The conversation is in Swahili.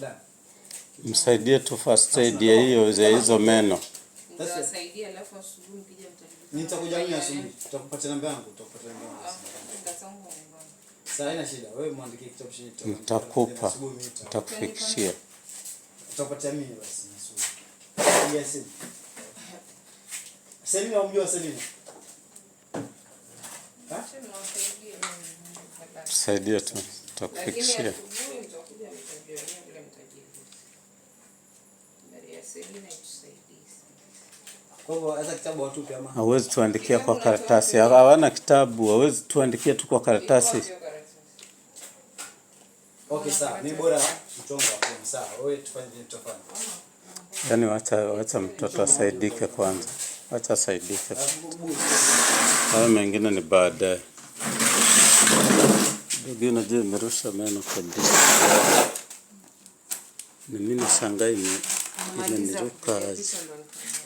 Done. Msaidie tu first aid ya hiyo ya hizo meno. Nitawasaidia, alafu asubuhi mkija mtanipa. Nitakuja mimi asubuhi. Tutakupatia namba yangu, tutakupatia namba yangu. Nitasoma nyumbani. Sasa haina shida. Wewe muandikie kitabu chini. Nitakupa. Asubuhi mimi Nitakufikishia. Tutakupatia mimi basi asubuhi. Pigia simu. Selina, unamjua Selina? Ha? Acha niwasaidie mimi. Tusaidie tu, Lakini nitakufikishia. asubuhi mtakuja mtajionea vile mtajieleza. Habari ya Selina itusaidie sana. Kwa hivyo hata kitabu watupe ama? Hawezi tuandikia kwa karatasi, hawana kitabu, hawezi tuandikia tu kwa karatasi. Iko wapi hiyo karatasi? Okay, sawa. Mimi bora mchongo hapo. Sawa. Wewe tufanye nini tutafanya. Yaani wacha mtoto asaidike kwanza, wacha asaidike. Alafu bubu. Hayo mengine ni baadaye. Dogi, unajua imerusha meno kabisa. Ni mimi nashangaa Maliza imeniruka kupiga aje. picha ndo nifanye.